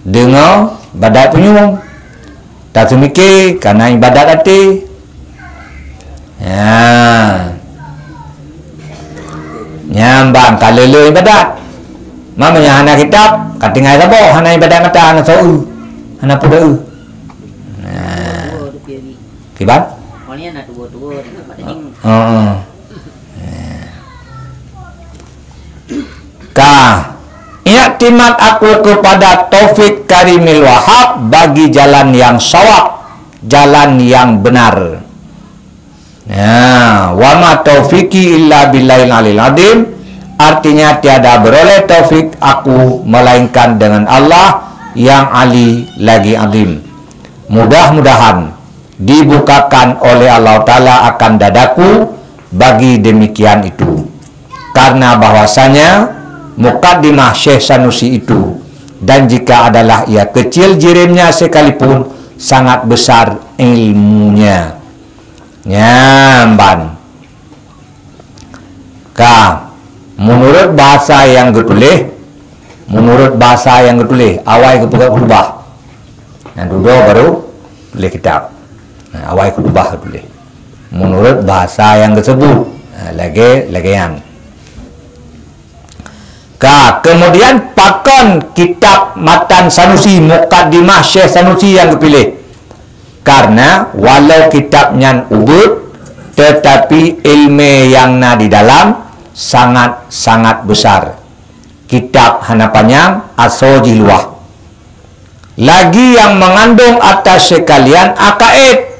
Deungoe ibadat punyueng. Taseumiké ka na ibadat até. Nya. Nyan ban ka le-le ibadat. Ma meunyoe hana kitab, ka tinggai saboh, hana ibadat mata, hana soe, hana peue. Nah. Kiban? Heeh. Ka iktimat aku kepada Taufik Karimil Wahab bagi jalan yang sawab, jalan yang benar. Ya, wa ma taufiqi illa billahil aliyil azim. Artinya, tiada beroleh taufik aku melainkan dengan Allah yang ali lagi azim. Mudah-mudahan dibukakan oleh Allah Taala akan dadaku bagi demikian itu. Karena bahwasanya mukaddimah Syekh Sanusi itu, dan jika adalah ia kecil jirimnya sekalipun, sangat besar ilmunya. Nyan ban. Ka, menurut bahasa nyang geutuléh, menurut bahasa nyang geutuléh, awai geupeugah khutbah. Nyang dudoe baru tuléh kitab. Nah, awai khutbah geutuléh. Menurut bahasa nyang geuseubut, nah, lagèe, lagèe nyan. Ka, kemudian pakon kitab matan Sanusi, Mukaddimah Syekh Sanusi nyang geupiléh? Karena walau kitab nyan ubeut, tetapi ilmé nyang na di dalam sangat-sangat besar. Kitab hana panyang, asoe jih luwah. Lagi yang mengandung atas sekalian akaid,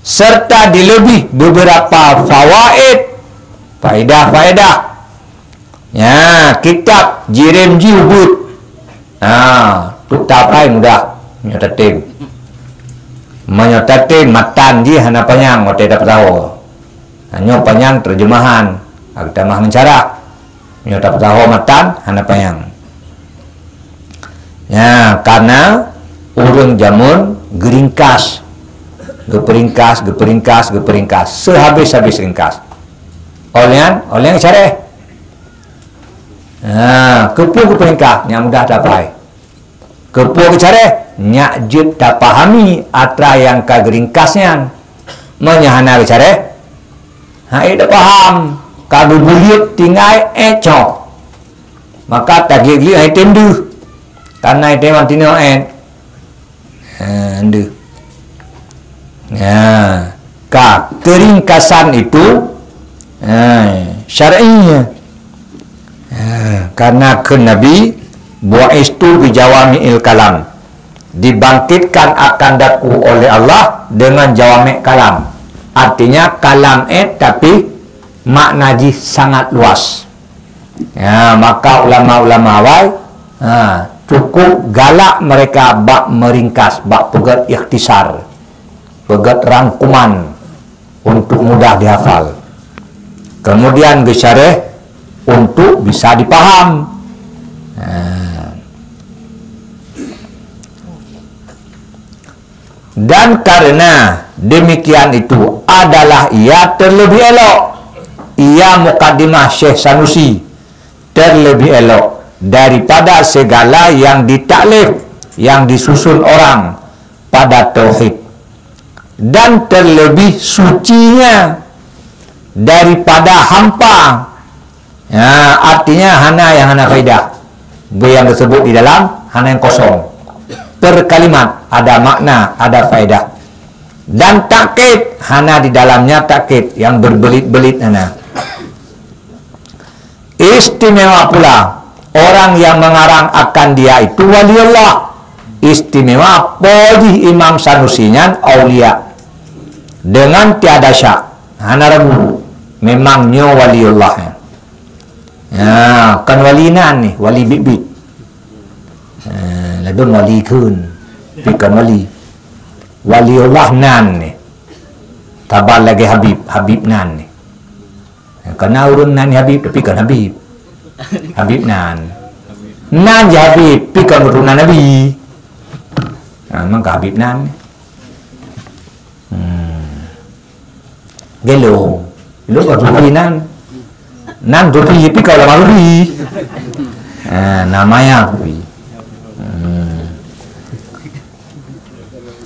serta dilebih beberapa fawaid, faedah-faedah. Nya, kitab jirém jih ubeut. Ha, tu tapai mudah, nyoe tatém. Meunyoe tatém matan jih hana panyang, watèe tapeusahoe. Ha, nyoe panyang terjemahan, ha, geutamah meucarah. Nyoe tapeusahoe matan hana panyang. Ya, karena ureueng jameun geuringkas, geupeuringkas, geupeuringkas, geupeuringkas, seuhabéh-habéh ringkas. Óh lheueh nyan, óh lheueh nyan geucareh. Ha, keupeue geupeuringkas? Nyak mudah tapai. Keupeue geucareh? Nyak jeuet tapahami atra nyang ka geuringkas nyan. Meunyoe hana geucareh, han ék tapaham, ka geubuliet tinggai ék cok. Maka tagiet-giet han item deuh. Kana item tinoh ék. Ha, deuh. Ha, ka keuringkasan itu, ha, syar'i. Ha, karena kheun Nabi, "Bu'istu bi jawami'il kalam." Dibangkitkan akan daku oleh Allah dengan jawami' kalam. Artinya kalam ék tapi makna jih sangat luas. Ya, maka ulama-ulama awai, ha, cukup galak mereka bak meringkas, bak peugét ikhtisar, peugét rangkuman untuk mudah dihafal. Kemudian geusyareh untuk bisa dipaham. Ha. Dan karena demikian itu adalah ia terlebih elok, ia Mukaddimah Syekh Sanusi terlebih elok daripada segala yang ditaklif, yang disusun orang pada tauhid, dan terlebih sucinya daripada hampa. Ya, artinya hana nyang hana faedah. Beu nyang teusebut di dalam hana nyang kosong. Per kalimat ada makna, ada faedah. Dan takkid, hana di dalamnya takkid nyang berbelit-belit hana. Istimewa pula orang yang mengarang akan dia itu waliullah. Istimewa po jih Imam Sanusi nyan aulia. Dengan tiada syak, hana ragu, memang nyoe waliullah nyan. Ya, kon wali nan nih, wali bit-bit. Ha, ladôm wali kheun, tapi kon wali. Waliullah nan nih. Tabal lagèe Habib, Habib nan nih. Kana ureueng nan Habib, tapi kon Habib. Habib nan. Nan jih Habib, tapi kon keuturonan Nabi. Ha, maka Habib nan. Gelo. Gelo kok sufi nan. Nan sufi, tapi kau lama sufi. Ah, namanya sufi. Hmm.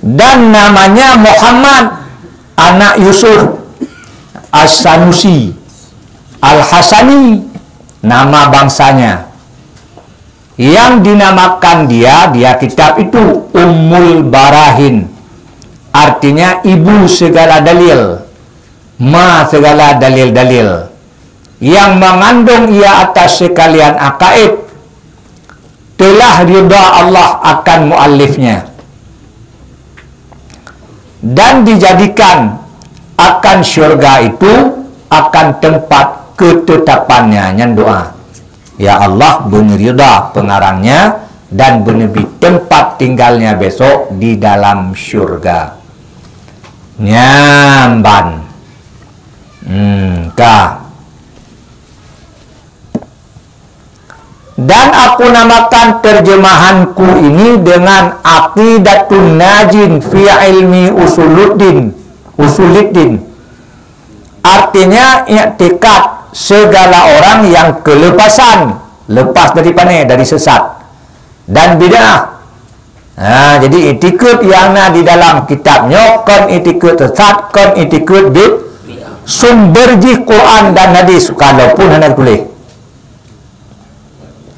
Dan namanya Muhammad, anak Yusuf As-Sanusi Al-Hasani, nama bangsanya. Yang dinamakan dia, dia kitab itu Ummul Barahin, artinya ibu segala dalil, ma segala dalil-dalil, yang mengandung ia atas sekalian akaid. Telah ridha Allah akan muallifnya, dan dijadikan akan syurga itu akan tempat ketetapannya. Nyan doa, "Ya Allah, beuneurida pengarangnya dan beuneubi tempat tinggalnya besok di dalam syurga." Nyan ban. Hmm, ka. Dan aku namakan terjemahanku ini dengan Aqidatun Najin fi Ilmi Usuluddin, Usuluddin. Artinya, iktikad segala orang yang kelepasan, lepas dari pane, dari sesat dan bid'ah. Ha, jadi iktikad yang na di dalam kitab nyoe kon iktikad sesat, kon iktikad bid-, sumber jih Quran dan hadis, kalaupun hana geutuléh.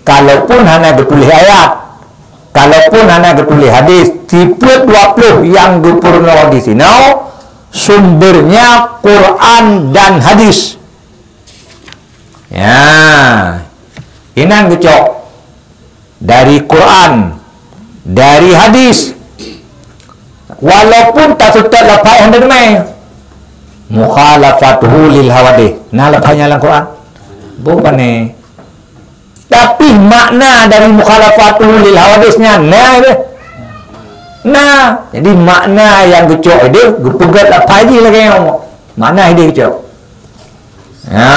Kalaupun hana geutuléh ayat, kalaupun hana geutuléh hadis, sifeuet dua ploh nyang geupeurunoe di sinoe sumbernya Quran dan hadis. Ya, inan geucok dari Quran, dari hadis. Walaupun taseutôt lafai hana teumé. Mukhalafatuhu lil hawadith. Na lafai nyan lam Quran? Bukan ni. Tapi makna dari mukhalafatuhu lil hawadith nyan na deh. Nah, jadi makna nyang geucok ideh geupeugét lafai jih lagèe nyoe. Makna ideh geucok. Ha.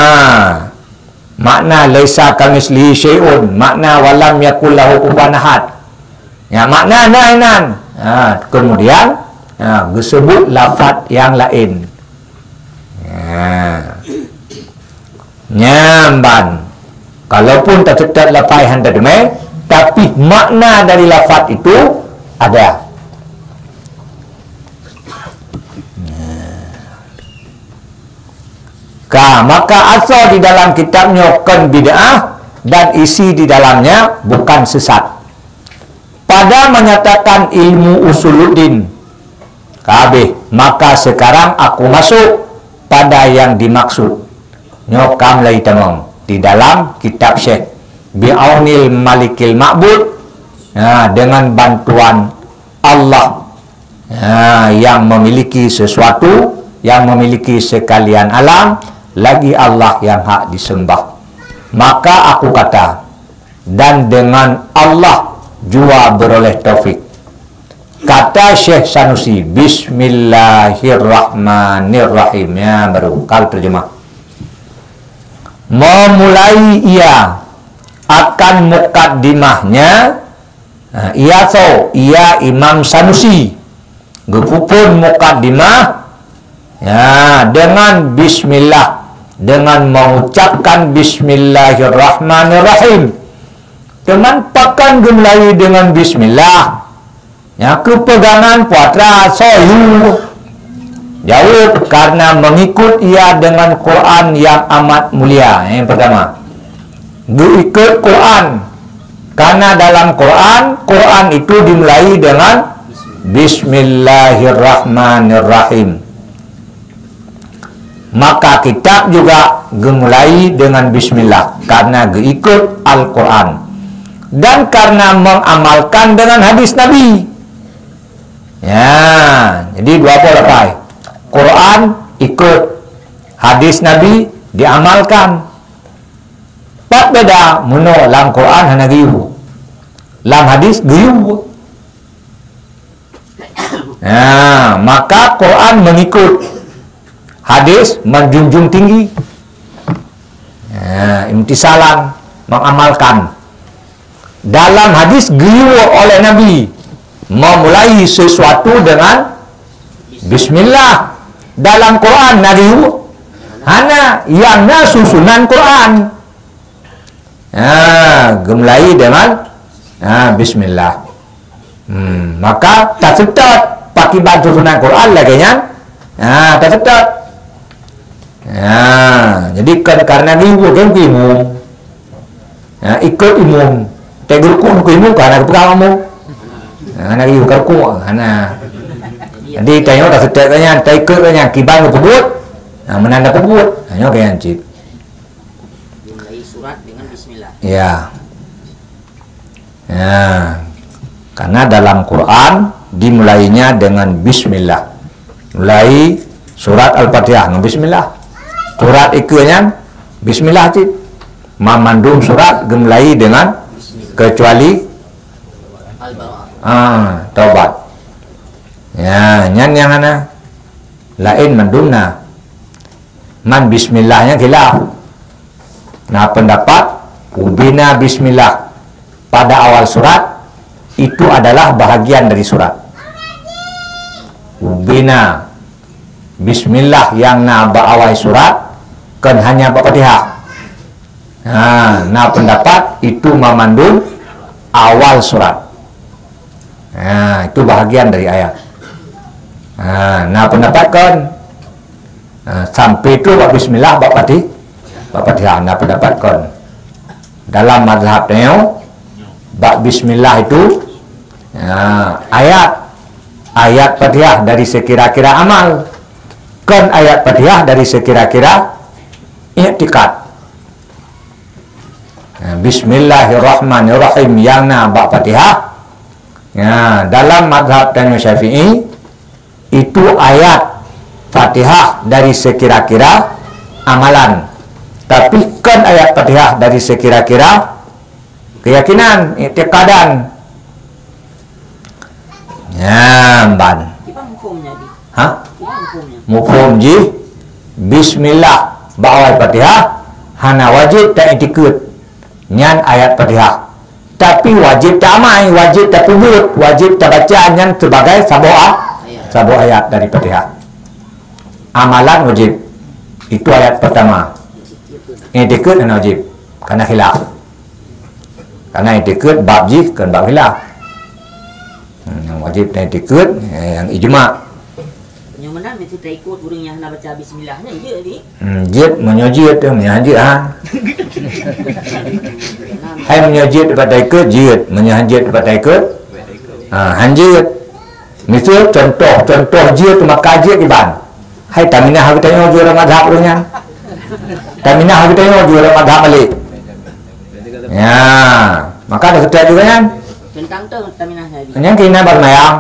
Makna laisa kamitslihi syai'un, makna walam yakul lahu kufuwan ahad. Ya, makna na inan. Ha, kemudian, ha, geusebut lafaz nyang laén. Ha. Nyan ban. Kalaupun taseutôt lafai hana teumé, tapi makna dari lafaz itu ada. Ka, maka asoe di dalam kitab nyoe kon bid'ah dan isi di dalamnya bukan sesat. Pada menyatakan ilmu usuluddin, ka habéh, maka sekarang aku masuk pada yang dimaksud. Nyoe ka mulai tamong di dalam kitab Syekh Bi'aunil Malikil Ma'bud, ha, dengan bantuan Allah, ha, yang memiliki sesuatu, yang memiliki sekalian alam, lagi Allah yang hak disembah. Maka aku kata, dan dengan Allah jua beroleh taufik. Kata Syekh Sanusi, "Bismillahirrahmanirrahim." Ya, baru kau terjemah. Memulai ia akan mukaddimahnya, ha, ia so, ia Imam Sanusi. Geupeuphon mukaddimah, ya, dengan bismillah, dengan mengucapkan bismillahirrahmanirrahim. Teuma pakon geumulai dengan bismillah? Ya, keupegangan puatra soyu. Jaweueb, karena mengikut ia dengan Quran yang amat mulia. Yang pertama, geuikot Quran. Karena dalam Quran, Quran itu dimulai dengan Bismillahirrahmanirrahim. Maka kitab juga geumulai dengan bismillah karena geuikot Al-Quran dan karena mengamalkan dengan hadis Nabi. Ya, jadi dua boh lafai. Quran ikot, hadis Nabi diamalkan. Pat beda meunoe lam Quran hana geuyue, lam hadis geuyue. Nah, maka Quran mengikut, hadis menjunjung tinggi. Nah, imtisalan, mengamalkan. Dalam hadis geuyue oleh Nabi memulai sesuatu dengan bismillah. Dalam Quran na geuyue? Hana, nyang na susunan Quran. Ha, geumulai dengan, ha, bismillah. Hmm, maka taseutôt pakiban susunan Quran lagèe nyan. Ha, taseutôt. Ha, jadi kan karena geuyue kan imum. Ha, ikut imum. Teuk geurukuk keu imum ka hana geupeugah makmum. Ha, hana geuyue ka rukuk, hana. Jadi tanyoe taseutôt nyan, taikut nyan, kiban geupeubuet. Ha, meunan tapeubuet. Ha, nyoe ka nyan cit. Dimulai surat dengan bismillah. Ya. Ya. Karena dalam Quran dimulainya dengan bismillah. Mulai surat Al-Fatihah ngon bismillah. Surat ikeue nyan bismillah cit. Mamandum surat geumulai dengan kecuali, ah, taubat. Ya, nyan nyang hana. Laén mandum na. Man bismillah nyan khilaf. Na pendapat, ubena bismillah pada awal surat, itu adalah bahagian dari surat. Ubena bismillah nyang na bak awai surat, kon hanya bak Fatihah. Ha, na pendapat itu mamandum awal surat. Ha, itu bahagian dari ayat. Ha, na pendapat kon. Ha, sampai tu bak bismillah, bak Fatih-, bak Fatihah, na pendapat kon. Dalam mazhab tanyoe, bak bismillah itu, ha, ayat, ayat Fatihah dari sekira-kira amal. Kon ayat Fatihah dari sekira-kira iktikad. Ha, bismillahirrahmanirrahim nyang na bak Fatihah. Ya, dalam mazhab tanyoe Syafi'i, itu ayat Fatihah dari sekira-kira amalan. Tapi kon ayat Fatihah dari sekira-kira keyakinan, iktikadan. Nyan ban. Kiban hukumnya, Bi? Ha? Kiban hukumnya? Hukum jih, bismillah bak awai Fatihah, hana wajib taiktikad. Nyan ayat Fatihah. Tapi wajib taamai, wajib tapeubuet, wajib tabaca nyan sebagai saboh a-, saboh ayat dari Fatihah. Amalan wajib. Itu ayat pertama. Iktikad hana wajib. Karena khilaf. Karena iktikad bab jih kon bab khilaf. Hmm, nyang wajib na iktikad, eh, nyang ijma. Nyoe meunan meusti taikut ureueng nyang hana baca bismillah nyan, jeuet, Bi? Hmm, jeuet, meunyoe jeuet, meunyoe han jeuet, ha. Hai meunyoe jeuet dapat taikut, jeuet. Meunyoe han jeuet dapat taikut, ha, han jeuet. Miseu contoh, contoh jeuet maka jeuet kiban. Hai taminah geutanyoe juara mazhab ureueng nyan. Taminah geutanyoe juara mazhab Malik. Ya, maka ada ketua juga nyan. Teuntang tu taminah Nabi. Nyan keunan bak seumayang.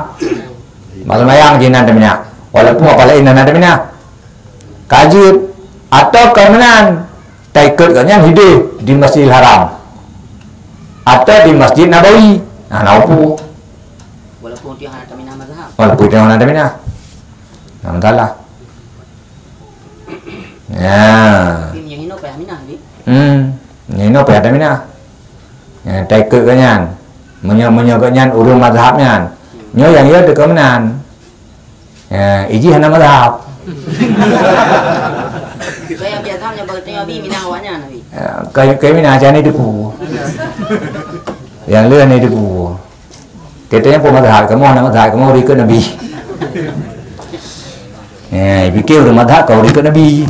Bak seumayang jinan taminah. Walaupun apa laén hana taminah. Ka jeuet atau ka meunan, taikot gobnyan hideh di Masjidil Haram atau di Masjid Nabawi. Nah, na upu. Walaupun tiang hana taminah mazhab. Walaupun tiang hana taminah. Nah, masalah. Ya. Tapi meunyoe hinoe payah minah, Bi? Hmm. Meunyoe hinoe payah taminah. Ya, taikot gobnyan. Meunyoe, meunyoe gobnyan ureueng mazhab nyan. Hmm. Nyoe nyang yo teuka meunan. Ya, iji hana mazhab. Kaya biasa nyoe bak tanyoe Abi minah awaknyan, Abi. Ya, kaya, kaya minah aja ni depu. Nyang leueh ni depu. Katanya pun mazhab, kamoe hana mazhab, kamoe ikot Nabi. Ya, pikir ureueng mazhab kau ikot Nabi.